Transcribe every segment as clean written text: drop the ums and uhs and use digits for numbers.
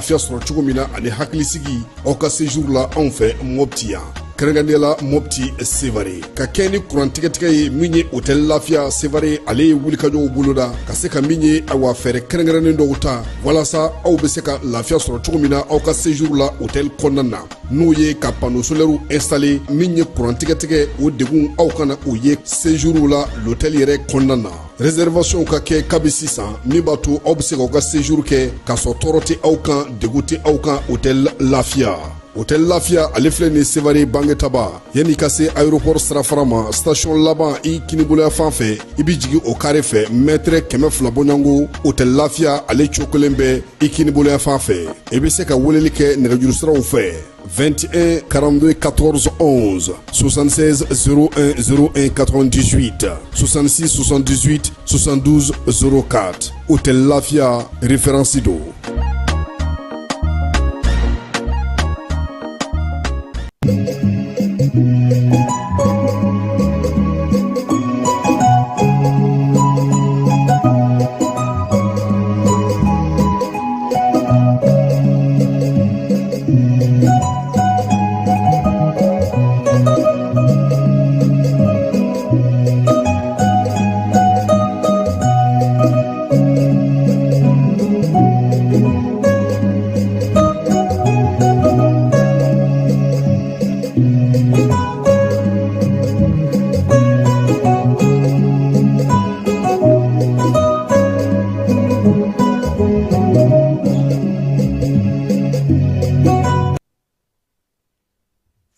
Lafiya sɔrɔ cogo min na ani hakilisigi aw ka séjour la anw fɛ Mopti yan, kɛrɛnkɛrɛnnenya la Mopti Sevare, ka kɛ ni kuran tigɛtigɛ ye. Min ye Hôtel Lafiya Sevare, ale ye wulikajɔw boloda ka se ka min ye, awa, fɛɛrɛ kɛrɛnkɛrɛnnen dɔw ta walasa aw bɛ se ka lafiya sɔrɔ cogo min na aw ka séjour la hôtel kɔnɔna na, n'o ye ka panneau solaire installer. Min ye kuran tigɛtigɛ, o degun aw kana o ye séjour la l'hôtel yɛrɛ kɔnɔna na. Réservation ka kɛ kabi sisan, min b'a to aw bɛ se k'aw ka séjour kɛ k'a sɔrɔ tɔɔrɔ tɛ aw kan, degun tɛ aw kan. Hôtel Lafiya, Hôtel Lafiya, ale filɛ nin Sevare Bangetaba, yanni ka se aéroport sirafara ma, station laban, i kiniboloya fan fɛ, i bɛ jigin o carré fɛ, mètre 200 bɔɲɔgɔnko, Hôtel Lafiya ale cokolen bɛ i kiniboloya fan fɛ. I bɛ se ka weleli kɛ nɛgɛjuru siraw fɛ: 21 42 14 11, 76 01 01 98, 66 78 72 04. Hôtel Lafia, référence do.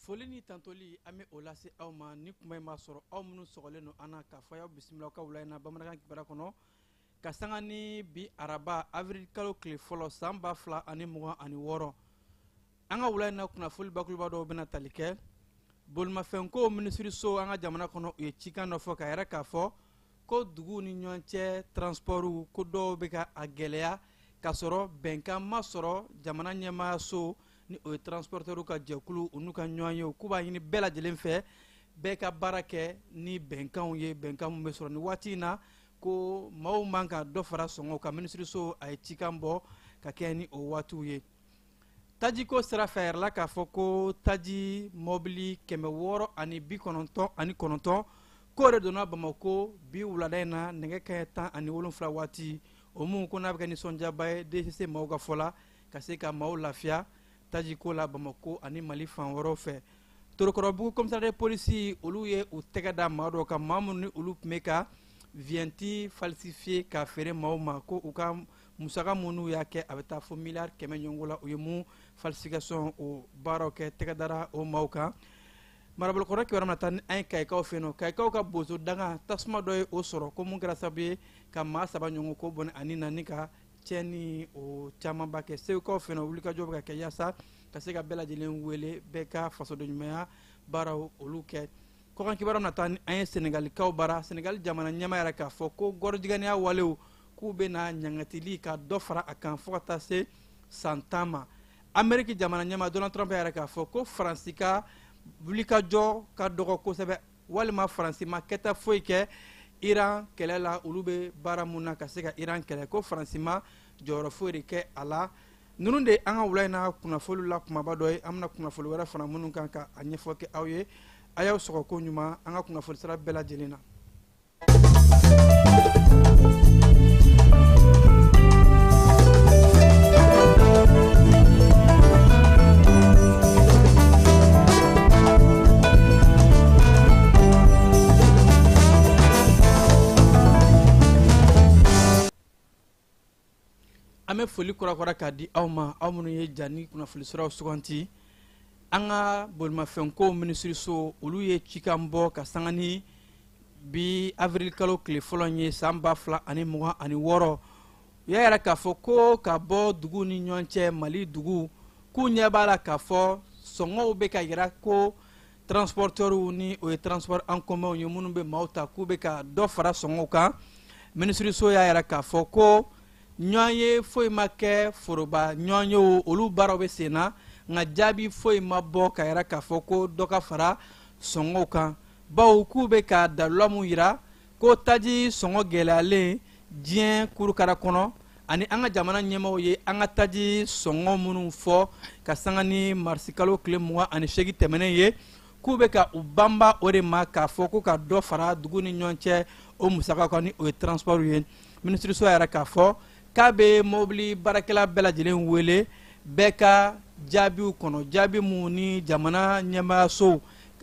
Foli ni tantoli, an bɛ o lase aw ma. Ni kuma in b'a sɔrɔ aw minnu sɔgɔlen don an na, k'a fɔ y'aw bisimila ka wula in na bamanankan kibaruya kɔnɔ, ka sanga ni bi araba, avril kalo tile fɔlɔ, san 2026. An ka wula in na kunnafoli bakuruba dɔw bɛna tali kɛ bolimafɛnko minisiriso an ka jamana kɔnɔ. U ye cikan dɔ fɔ k'a yɛrɛ k'a fɔ ko duguw ni ɲɔgɔn cɛ transportw, ko dɔw bɛ ka a gɛlɛya k'a sɔrɔ bɛnkan ma sɔrɔ jamana ɲɛmaayaso ni o ye transportɛriw ka jɛkulu, u n'u ka ɲɔgɔn ye. K'u b'a ɲini bɛɛ lajɛlen fɛ, bɛɛ ka baara kɛ ni bɛnkanw ye, bɛnkan min bɛ sɔrɔ ni waati in na, ko maaw man ka dɔ fara sɔngɔw kan. Minisiriso a ye cikan bɔ ka kɛ ni o waatiw ye. Tajiko sira fɛ, a yirala k'a fɔ ko taji mɔbili 699 k'o de donna Bamakɔ bi wulada in na nɛgɛ kanɲɛ 17 waati. O mun ko n'a bɛ kɛ nisɔndiyaba ye DCC maaw ka fɔ la, ka se ka maaw lafiya tajiko la Bamakɔ ani Mali fan wɛrɛw fɛ. Torokɔrɔbugu commissariat de police, olu ye u tɛgɛ da maa dɔw kan, maa minnu ni olu tun bɛ ka vignette falsifier k'a feere maaw ma, ko u ka musaka minnu y'a kɛ, a bɛ taa fo miliyari 100 ɲɔgɔn la. U ye mun falsification o baaraw kɛ, tɛgɛ dara o maaw kan. Marabolokɔrɔ kibaruya na taa ni an ye Kayikaw fɛ yen nɔ. Kayikaw ka bozo danga, tasuma dɔ ye o sɔrɔ, ko mun kɛra sababu ye ka maa saba ɲɔgɔn ko bɔnɛ ani na ni ka tiɲɛni o camanba kɛ. Segukaw fɛ yen nɔ, wulikajɔ bɛ ka kɛ yaasa ka se ka bɛɛ lajɛlen wele bɛɛ ka fasodenɲumanya baaraw olu kɛ. Kɔkan kibaruya na taa ni an ye Senegalikaw bara. Senegali jamana ɲɛmaa yɛrɛ k'a fɔ ko gɔrɔjigɛniya walew, k'u bɛna ɲangatili ka dɔ fara a kan fo ka taa se san 10 ma. Ameriki jamana ɲɛmaa Donald Trump yɛrɛ k'a fɔ ko Faransi ka wulikajɔ ka dɔgɔ kosɛbɛ, walima Faransi ma kɛta foyi kɛ Iran kɛlɛ la. Olu bɛ baara mun na ka se ka Iran kɛlɛ, ko Faransi ma jɔyɔrɔ foyi de kɛ a la. Ninnu de an ka wula in na kunnafoli la kumaba dɔ ye. An bɛna kunnafoli wɛrɛ fana minnu kan ka a ɲɛfɔ kɛ aw ye. A y'aw sɔgɔ ko ɲuman an ka kunnafoli sira bɛɛ lajɛlen na. An bɛ foli kurakura k'a di aw ma, aw minnu ye ja ni kunnafoni siraw suganti. An ka bolimafɛnko minisiriso, olu ye cikan bɔ ka sanga ni bi avril kalo tile fɔlɔ ye san 2026. U y'a yira k'a fɔ ko ka bɔ dugu ni ɲɔgɔn cɛ, Mali dugu, k'u ɲɛ b'a la k'a fɔ sɔngɔw bɛ ka yira ko transporteurs, ni o ye transport en commun ye, minnu bɛ maaw ta, k'u bɛ ka dɔ fara sɔngɔw kan. Minisiriso y'a yira k'a fɔ ko ɲɔgɔn ye foyi ma kɛ, foroba ɲɔgɔn ye, olu baaraw bɛ sen na, nka jaabi foyi ma bɔ ka yira k'a fɔ ko dɔ ka fara sɔngɔw kan, bawo k'u bɛ ka dalula mun yira ko taji sɔngɔ gɛlɛyalen diɲɛ kurukara kɔnɔ, ani an ka jamana ɲɛmaaw ye an ka taji sɔngɔ minnu fɔ ka sanga ni marisikalo tile 28 tɛmɛnen ye, k'u bɛ ka u banba o de ma k'a fɔ ko ka dɔ fara dugu ni ɲɔgɔn cɛ o musaka kan, ni o ye transport ye. Minisiriso yɛrɛ k'a fɔ k'a bɛ mobili baarakɛla bɛɛ lajɛlen wele, bɛɛ ka jaabiw kɔnɔ, jaabi mun ni jamana ɲɛmaayasow,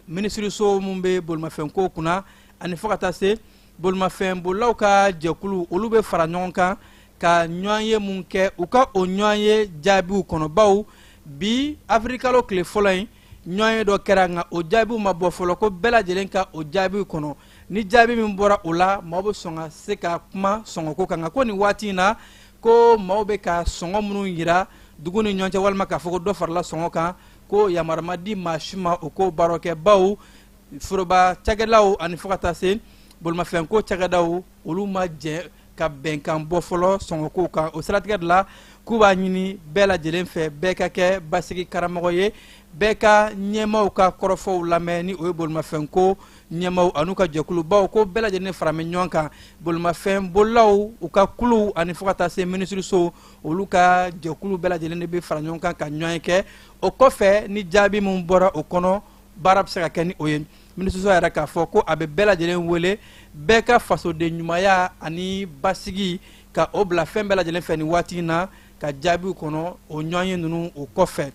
minisiriso mun bɛ bolimafɛnko kunna, ani fo ka taa se bolimafɛn bolilaw ka jɛkulu, olu bɛ fara ɲɔgɔn kan ka ɲɔgɔn ye mun kɛ, u ka o ɲɔgɔn ye jaabiw kɔnɔ, bawo bi avril tile fɔlɔ in, ɲɔgɔn ye dɔ kɛra, nka o jaabiw ma bɔ fɔlɔ. Ko bɛɛ lajɛlen ka o jaabiw kɔnɔ, ni jaabi min bɔra o la, maaw bɛ sɔn ka se ka kuma sɔngɔko kan. Nka ko nin waati in na, ko maaw bɛ ka sɔngɔ minnu yira dugu ni ɲɔgɔn cɛ, walima k'a fɔ ko dɔ farala sɔngɔ kan, ko yamaruya ma di maa si ma o ko baaraw kɛ, bawo foroba cakɛdaw ani fo ka taa se bolimafɛnko cakɛdaw, olu ma jɛ ka bɛnkan bɔ fɔlɔ sɔngɔkow kan. O siratigɛ de la, k'u b'a ɲini bɛɛ lajɛlen fɛ, bɛɛ ka kɛ basigi karamɔgɔ ye, bɛɛ ka ɲɛmaaw ka kɔrɔfɔw lamɛn, ni o ye bolimafɛnko ɲɛmaaw an'u ka jɛkulubaw, ko bɛɛ lajɛlen fara bɛ ɲɔgɔn kan, bolimafɛn bolilaw u ka kuluw, ani fo ka taa se minisiriso, olu ka jɛkulu bɛɛ lajɛlen de bɛ fara ɲɔgɔn kan ka ɲɔgɔn kɛ. O kɔfɛ, ni jaabi min bɔra o kɔnɔ, baara bɛ se ka kɛ ni o ye. Minisiriso yɛrɛ k'a fɔ ko a bɛ bɛɛ lajɛlen wele, bɛɛ ka fasoden ɲumanya ani basigi ka o bila fɛn bɛɛ lajɛlen fɛ nin waati in na, ka jaabiw kɔnɔ o ɲɔgɔn ye ninnu o kɔfɛ.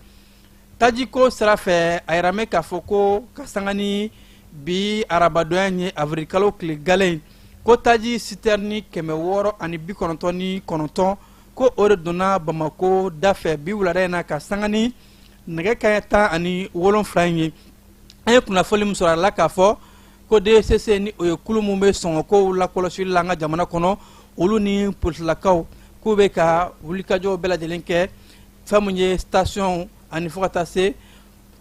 Tajiko sira fɛ, a yɛrɛ mɛn k'a fɔ ko ka sanga ni bi arabadonya ye, avril kalo tile galen, ko taji sitɛrini 699, ko o de donna Bamako da fɛ bi wulada in na ka sanga ni nɛgɛ kaɲɛ 17 in ye. An ye kunnafoli min sɔrɔ a la k'a fɔ ko DCC, ni o ye kulu min bɛ sɔngɔkow lakɔlɔsili la an ka jamana kɔnɔ, olu ni polisilakaw, k'u bɛ ka wulikajɔw bɛɛ lajɛlen kɛ fɛn mun ye station ani fo ka taa se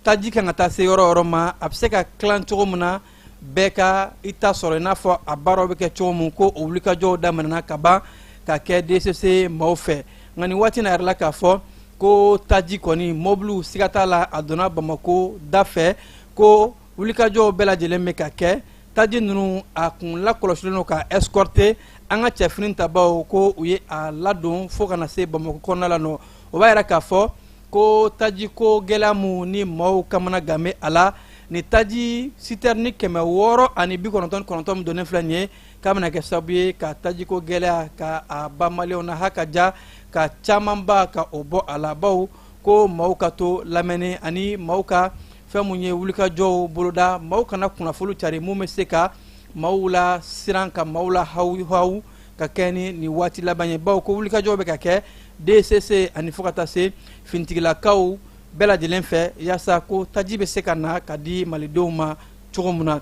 taji kan ka taa se yɔrɔ yɔrɔ ma, a bɛ se ka tilan cogo min na, bɛɛ ka i ta sɔrɔ, i n'a fɔ a baaraw bɛ kɛ cogo min, ko o wulikajɔw daminɛna ka ban ka kɛ DCC maaw fɛ. Nka nin waati na yɛrɛ la, k'a fɔ ko taji kɔni, mɔbiliw siga t'a la, a donna Bamako da fɛ, ko wulikajɔw bɛɛ lajɛlen bɛ ka kɛ. Taji ninnu, a kun lakɔlɔsilen don ka escorter, an ka cɛfini tabaw, ko u ye a ladon fo ka na se Bamako kɔnɔna la nɔ. O b'a yira k'a fɔ ko taji ko gɛlɛya mun ni maaw kamana gan bɛ a la, ni taji sitɛrini 699 min donnen filɛ nin ye, k'a bɛna kɛ sababu ye ka tajiko gɛlɛya ka a ba maliyɛnw na ha ka ja ka camanba ka o bɔ a la, bawo ko maaw ka to lamɛnni ani maaw ka fɛn mun ye wulikajɔw boloda, maaw kana kunnafoni cari mun bɛ se ka maaw la siran, ka maaw la hawu hawu ka kɛ ni nin waati laban ye, bawo ko wulikajɔw bɛ ka kɛ DCC ani fo ka taa se finitigilakaw bɛɛ lajɛlen fɛ, yaasa ko taji bɛ se ka na ka di malidenw ma cogo min na.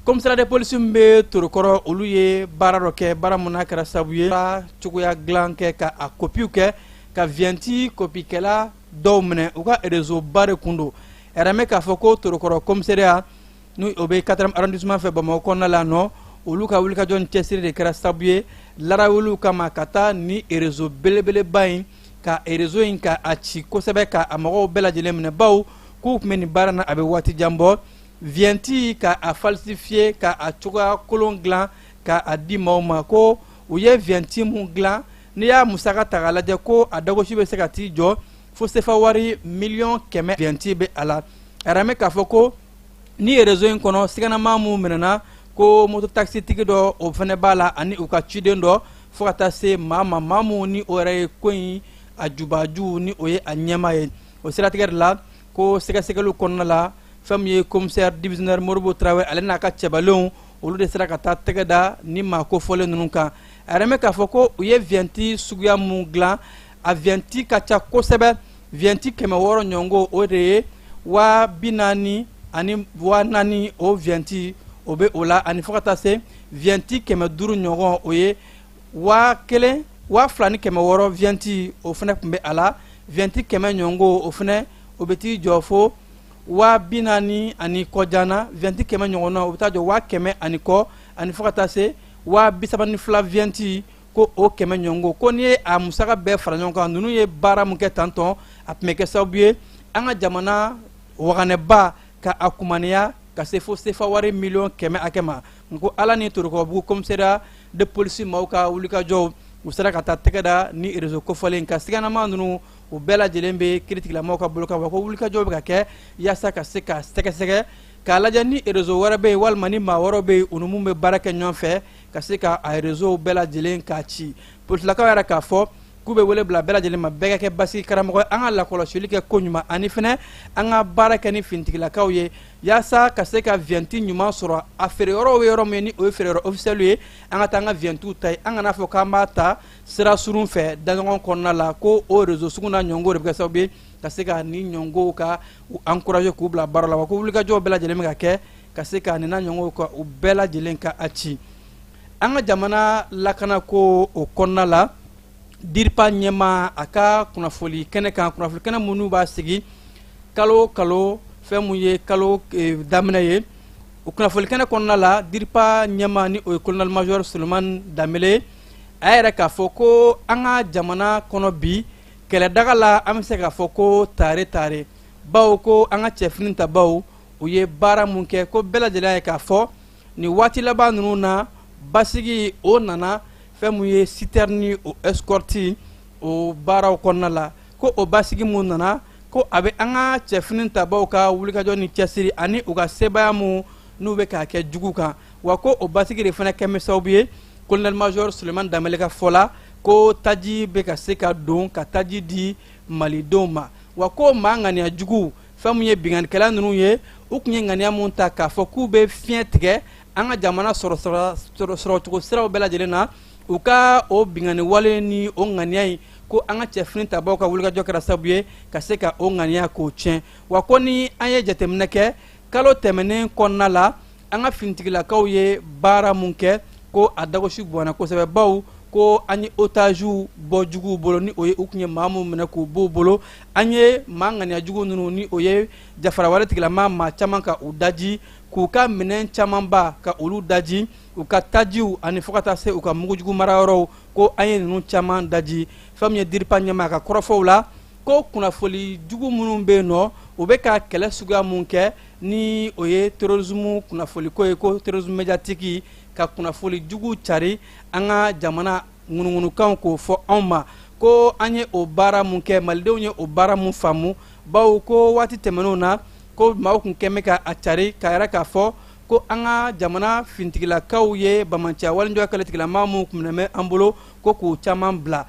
Commissariat de police min bɛ Torokɔrɔ, olu ye baara dɔ kɛ, baara mun n'a kɛra sababu ye cogoya dilan kɛ ka a kopiw kɛ, ka vignette kopikɛla dɔw minɛ. U ka réseau ba de kun don ɛrɛmɛ k'a fɔ ko Torokɔrɔ commissariat, ni o bɛ 4e arrondissement fɛ Bamakɔ kɔnɔna la nɔ, olu ka wulikajɔ ni cɛsiri de kɛra sababu ye larawuliw kama ka taa ni réseau belebeleba in, ka réseau in ka a ci kosɛbɛ, ka a mɔgɔw bɛɛ lajɛlen minɛ, bawo k'u tun bɛ nin baara na a bɛ waati jan bɔ, vignette ka a falsifier, ka a cogoya kolon dilan ka a di maaw ma. Ko u ye vignette mun dilan, n'i y'a musaka ta k'a lajɛ, ko a dagosi bɛ se ka t'i jɔ fo sefa wari miliyɔn 100. Vignette bɛ a la a yɛrɛ k'a fɔ ko ni réseau in kɔnɔ, siganama mun minɛna, ko moto taxi tigi dɔ, o fana b'a la, ani u ka ciden dɔ, fo ka taa se maa ma, maa mun ni o yɛrɛ ye ko in a jubaju, ni o ye a ɲɛmaa ye. O siratigɛ de la, ko sɛgɛsɛgɛliw kɔnɔna la, fɛn min ye commissaire divisionnaire Moribo Tarawele, ale n'a ka cɛbalenw, olu de sera ka taa tɛgɛ da ni maa kofɔlen ninnu kan. A yɛrɛ mɛn k'a fɔ ko u ye vignette suguya mun dilan, a vignette ka ca kosɛbɛ, vignette 600 ɲɔgɔnko, o de ye 40 ani 4000 o vignette o bɛ o la, ani fo ka taa se vignette 500 ɲɔgɔn, o ye 1000 2600 vignette, o fana tun bɛ a la. Vignette 100 ɲɔgɔn, o fana o bɛ t'i jɔ fo 40,000 ani kɔ jana. Vignette 100 ɲɔgɔn na, o bɛ taa jɔ 100,000 ani kɔ, ani fo ka taa se 32,000 vignette ko o 100 ɲɔgɔn. Ko n'i ye a musaka bɛɛ fara ɲɔgɔn kan, ninnu ye baara mun kɛ tantɔn, a tun bɛ kɛ sababu ye an ka jamana waganɛba ka a kumaniya ka se fo sefa wari 100 000 000 hakɛ ma. Ko Ala ni Torokɔrɔbugu commissariat de police maaw ka wulikajɔw, u sera ka taa tɛgɛ da ni réseau kofɔlen ka siganama ninnu, u bɛɛ lajɛlen bɛ kiiritigilamaw ka bolo kan. Wa ko wulikajɔw bɛ ka kɛ yaasa ka se ka sɛgɛsɛgɛ k'a lajɛ ni réseau wɛrɛ bɛ yen walima ni maa wɛrɛw bɛ yen, u ni mun bɛ baara kɛ ɲɔgɔn fɛ, ka se ka a réseau bɛɛ lajɛlen k'a ci. Polisilakaw yɛrɛ k'a fɔ k'u bɛ wele bila bɛɛ lajɛlen ma, bɛɛ ka kɛ basigi karamɔgɔ, an ka lakɔlɔsili kɛ ko ɲuman, ani fɛnɛ an ka baara kɛ ni finitigilakaw ye yaasa ka se ka vignette ɲuman sɔrɔ. A feere yɔrɔw bɛ yɔrɔ min, ni o ye feere yɔrɔ officiel ye, an ka taa an ka vignettew ta yen, an kana fɔ k'an b'a ta sira surun fɛ daɲɔgɔn kɔnɔna la. Ko o réseau sugu n'a ɲɔngo de bɛ kɛ sababu ye ka se ka nin ɲɔngow ka u encourager k'u bila baara la. Wa ko wulikajɔw bɛɛ lajɛlen bɛ ka kɛ ka se ka nin n'a ɲɔngow ka u bɛɛ lajɛlen ka a ci. An ka jamana lakanako o kɔnɔna la, DIRPA ɲɛma a ka kunnafoli kɛnɛ kan, kunnafoli kɛnɛ minnu b'a sigi kalo o kalo, fɛn mun ye kalo daminɛ ye, o kunnafoli kɛnɛ kɔnɔna la, DIRPA ɲɛma ni o ye colonel major Sulemani Danbele, a yɛrɛ k'a fɔ ko an ka jamana kɔnɔ bi kɛlɛdaga la, an bɛ se k'a fɔ ko tare tare, bawo ko an ka cɛfini tabaw u ye baara mun kɛ, ko bɛɛ lajɛlen ye k'a fɔ nin waati laban ninnu na basigi o nana fɛn mun ye citerne o escorte o baaraw kɔnɔna la. Ko o basigi mun nana, ko a bɛ an ka cɛfini tabaw ka wulikajɔ ni cɛsiri ani u ka sebaaya mun n'u bɛ k'a kɛ jugu kan. Wa ko o basigi de fana kɛ bɛ sababu ye, colonel major Sulemani Danbele ka fɔ la, ko taji bɛ ka se ka don ka taji di malidenw ma. Wa ko maa ŋaniya jugu, fɛn mun ye binkannikɛla ninnu ye, u tun ye ŋaniya mun ta k'a fɔ k'u bɛ fiɲɛ tigɛ an ka jamana sɔrɔcogo siraw bɛɛ lajɛlen na, u ka o binkanni wale ni o ŋaniya in, ko an ka cɛfini tabaw ka wulikajɔ kɛra sababu ye ka se ka o ŋaniya k'o tiɲɛ. Wa ko ni an ye jateminɛ kɛ kalo tɛmɛnen kɔnɔna la, an ka finitigilakaw ye baara mun kɛ, ko a dagosi bɔnna kosɛbɛ, bawo ko an ye otagew bɔ juguw bolo, ni o ye u tun ye maa mun minɛ k'u b'u bolo. An ye maa ŋaniya jugu ninnu, ni o ye jafarawale tigilama maa caman, ka u daji, k'u ka minɛn camanba ka olu daji, u ka tajiw ani fo ka taa se u ka mugujugu marayɔrɔw, ko an ye ninnu caman daji. Fɛn min ye DIRPA ɲɛmaa ka kɔrɔfɔw la, ko kunnafoli jugu minnu bɛ yen nɔ, u bɛ ka kɛlɛ suguya mun kɛ, ni o ye terrorisme kunnafoliko ye, ko terrorisme médiatique, ka kunnafoli jugu cari an ka jamana ŋunuŋunukanw k'o fɔ anw ma, ko an ye o baara mun kɛ, malidenw ye o baara mun faamu, bawo ko waati tɛmɛnenw na, ko maaw tun kɛn bɛ ka a cari k'a yɛrɛ k'a fɔ ko an ka jamana fintigilakaw ye bamanciya walenjɔ kɛlɛ tigilama mun kun minɛ an bolo, ko k'u caman bila.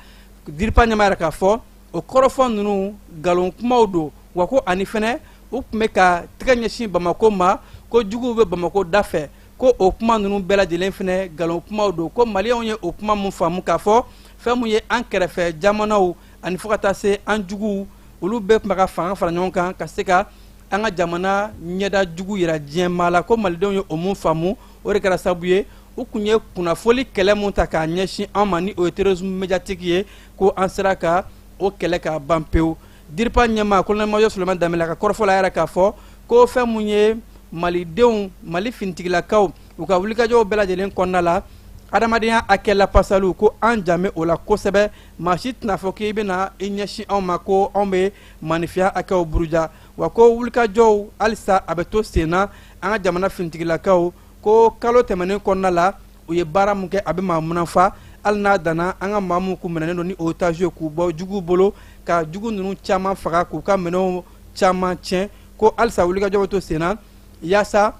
DIRPA ɲɛmaa yɛrɛ k'a fɔ o kɔrɔfɔ ninnu nkalon kumaw don. Wa ko ani fɛnɛ u tun bɛ ka tɛgɛ ɲɛsin Bamako ma, ko juguw bɛ Bamako da fɛ, ko o kuma ninnu bɛɛ lajɛlen fɛnɛ nkalon kumaw don. Ko maliyɛnw ye o kuma mun faamu k'a fɔ fɛn mun ye an kɛrɛfɛ jamanaw ani fo ka taa se an juguw, olu bɛɛ tun bɛ ka fanga fara ɲɔgɔn kan ka se ka an ka jamana ɲɛda jugu yira diɲɛ maa la, ko malidenw ye o mun faamu, o de kɛra sababu ye u tun ye kunnafoli kɛlɛ mun ta k'a ɲɛsin an ma, ni o ye terrorisme médiatique ye, ko an sera ka o kɛlɛ k'a ban pewu. DIRPA ɲɛmaa colonel major Sulemani Danbele ka kɔrɔfɔ la, yɛrɛ k'a fɔ ko fɛn mun ye malidenw, Mali finitigilakaw, u ka wulikajɔw bɛɛ lajɛlen kɔnɔna la, adamadenya hakɛ lapasaliw, ko an janbɛ o la kosɛbɛ. Maa si tɛna fɔ k'i bɛna i ɲɛsin anw ma ko anw bɛ maninfinya hakɛw buruja. Wa ko wulikajɔw halisa a bɛ to sen na an ka jamana finitigilakaw, ko kalo tɛmɛnen kɔnɔna la, u ye baara mun kɛ, a bɛ maa munafa, hali n'a danna an ka maa mun kun minɛnen don ni otage ye k'u bɔ juguw bolo, ka jugu ninnu caman faga, k'u ka minɛnw caman tiɲɛ, ko halisa wulikajɔ bɛ to sen na yaasa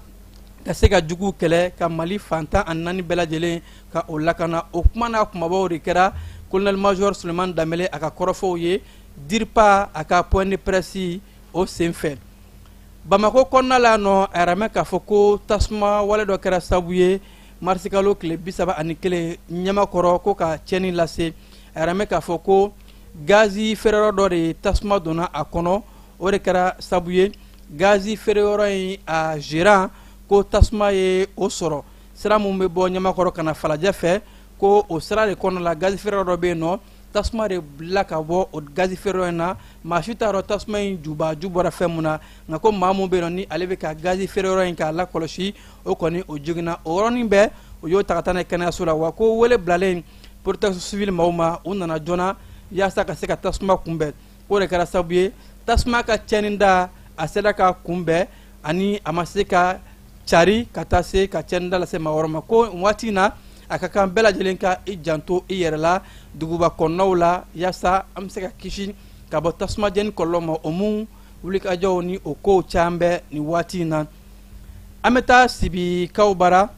ka se ka juguw kɛlɛ, ka Mali fan 14 bɛɛ lajɛlen ka o lakana. O kuma n'a kumabaw de kɛra colonel major Sulemani Danbele a ka kɔrɔfɔw ye DIRPA a ka point de presse o senfɛ. Bamakɔ kɔnɔna la nɔ, a yɛrɛ mɛn k'a fɔ ko tasuma wale dɔ kɛra sababu ye marisikalo tile 31 Ɲamakɔrɔ, ko ka tiɲɛni lase. A yɛrɛ mɛn k'a fɔ ko gazi feereyɔrɔ dɔ de tasuma donna a kɔnɔ, o de kɛra sababu ye Gazi feereyɔrɔ in a gérant ko tasuma ye o sɔrɔ. Sira min bɛ bɔ Ɲamakɔrɔ ka na Falajɛ fɛ, ko o sira de kɔnɔ la, gazi feereyɔrɔ dɔ bɛ yen nɔ, tasuma de bila ka bɔ o gazi feereyɔrɔ in na. Maa si t'a dɔn tasuma in jubaju bɔra fɛn mun na, nka ko maa mun bɛ yen nɔ ni ale bɛ ka gazi feereyɔrɔ in k'a lakɔlɔsi, o kɔni o joginna o yɔrɔnin bɛɛ. O y'o ta ka taa n'a ye kɛnɛyaso la. Wa ko wele bilalen protection civile maaw ma, u nana joona yaasa ka se ka tasuma kunbɛn. O de kɛra sababu ye tasuma ka tiɲɛni da a sera ka kunbɛn, ani a ma se ka cari ka taa se ka tiɲɛni da lase maa wɛrɛ ma. Ko waati in na, a ka kan bɛɛ lajɛlen ka i janto i yɛrɛ la duguba kɔnɔnaw la, yaasa an bɛ se ka kisi ka bɔ tasuma jeni kɔlɔlɔ ma, o mun wulikajɔw ni o kow caman bɛ nin waati in na. An bɛ taa Sibikaw bara.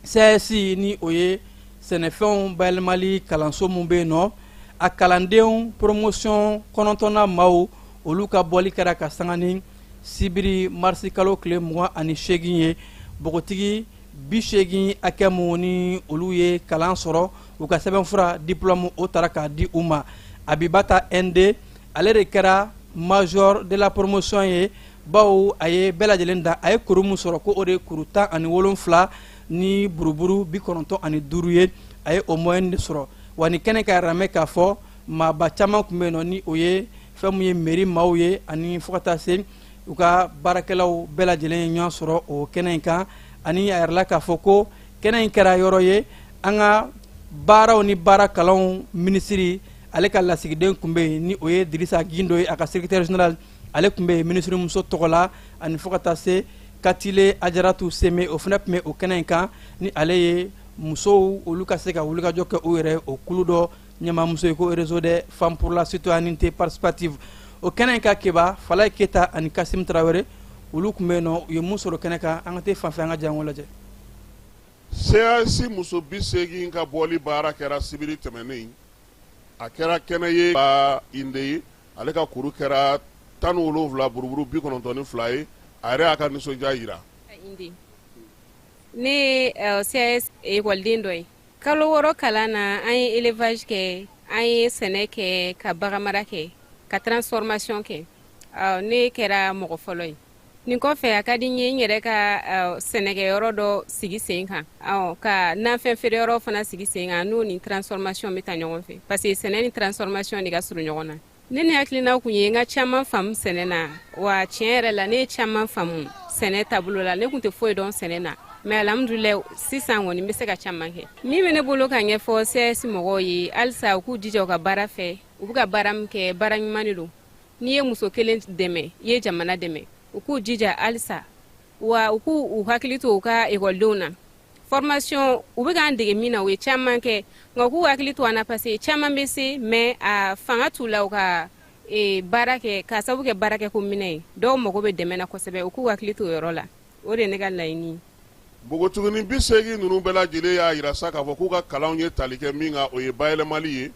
CAS, ni o ye sɛnɛfɛnw bayɛlɛmali kalanso mun bɛ yen nɔ, a kalandenw promotion 9nan maaw, olu ka bɔli kɛra ka sanga ni sibiri marisi kalo tile 28 ye. Npogotigi 80 hakɛ mun ni olu ye kalan sɔrɔ, u ka sɛbɛnfura diplôme o taara k'a di u ma. Abibata Nd, ale de kɛra major de la promotion ye, bawo a ye bɛɛ lajɛlen da. A ye kuru min sɔrɔ, ko o de ye kuru 17 ni buruburu 95 ye. A ye o moyenne de sɔrɔ. Wa ni kɛnɛ ka ramɛ k'a fɔ maaba caman tun bɛ yen nɔ, ni o ye fɛn mun ye mairie maaw ye, ani fo ka taa se u ka baarakɛlaw bɛɛ lajɛlen ye ɲɔgɔn sɔrɔ o kɛnɛ in kan. Ani a yɛrɛ la k'a fɔ ko kɛnɛ in kɛra yɔrɔ ye, an ka baaraw ni baara kalanw minisiri, ale ka lasigiden tun bɛ yen, ni o ye Dirisa Gindo ye, a ka secrétaire général, ale tun bɛ yen minisiri muso tɔgɔ la. Ani fo ka taa se Katile Ajaratu Seme, o fana tun bɛ o kɛnɛ in kan, ni ale ye musow olu ka se ka wulikajɔ kɛ u yɛrɛ, o kulu dɔ ɲɛmaamuso ye, ko Réseau des femmes pour la citoyenneté participative. O kɛnɛ in ka keba Falaye Keyita ani Kasim Tarawele, olu tun bɛ yen nɔ. U ye mun sɔrɔ kɛnɛ kan? An ka taa fanfɛ, an ka janko lajɛ. CAS muso 80 ka bɔli baara kɛra sibiri tɛmɛnen. A kɛra kɛnɛ ye ba inde ye. Ale ka kuru kɛra 17 buruburu 92 ye. A yɛrɛ y'a ka nisɔndiya yira. Ne ye CAS ekɔliden dɔ ye. Kalo 6 kalan na, an ye élevage kɛ, an ye sɛnɛ kɛ, ka baganmara kɛ, ka transformation kɛ. Ne kɛra mɔgɔ fɔlɔ ye. Nin kɔfɛ, a ka di n ye n yɛrɛ ka sɛnɛkɛyɔrɔ dɔ sigi sen kan, ka nafɛn feereyɔrɔ fana sigi sen kan, n'o ni transformation bɛ taa ɲɔgɔn fɛ, parce que sɛnɛ ni transformation de ka surun ɲɔgɔn na. Ne ni hakilina kun ye n ka caman faamu sɛnɛ na. Wa tiɲɛ yɛrɛ la, ne ye caman faamu sɛnɛ taabolo la. Ne kun tɛ foyi dɔn sɛnɛ na, mais alhamdulilayi, sisan kɔni n bɛ se ka caman kɛ. Min bɛ ne bolo ka ɲɛfɔ CAS mɔgɔw ye halisa, u k'u jija u ka baara fɛ. U bɛ ka baara min kɛ, baara ɲuman de don. N'i ye muso kelen dɛmɛ, i ye jamana dɛmɛ. U k'u jija halisa, wa u k'u u hakili to u ka ekɔlidenw na. Formation u bɛ k'an dege min na, u ye caman kɛ, nka u k'u hakili to an na, parce que caman bɛ se, mais a fanga t'u la u ka baara kɛ, k'a sababu kɛ baarakɛko minɛ ye. Dɔw mago bɛ dɛmɛ na kosɛbɛ. U k'u hakili to o yɔrɔ la. O de ye ne ka laɲini ye. Npogotiginin 80 ninnu bɛɛ lajɛlen y'a yira sa k'a fɔ k'u ka kalanw ye tali kɛ min kan, o ye bayɛlɛmali ye,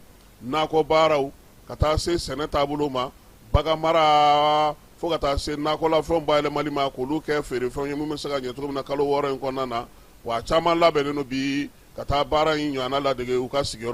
nakɔ baaraw, ka taa se sɛnɛ taabolo ma, baganmara, fo ka taa se nakɔlafɛnw bayɛlɛmali ma k'olu kɛ feerefɛnw ye min bɛ se ka ɲɛ cogo min na kalo 6 in kɔnɔna na. Wa a caman labɛnnen don bi ka taa baara in ɲɔgɔnna ladege u ka sigiyɔrɔ.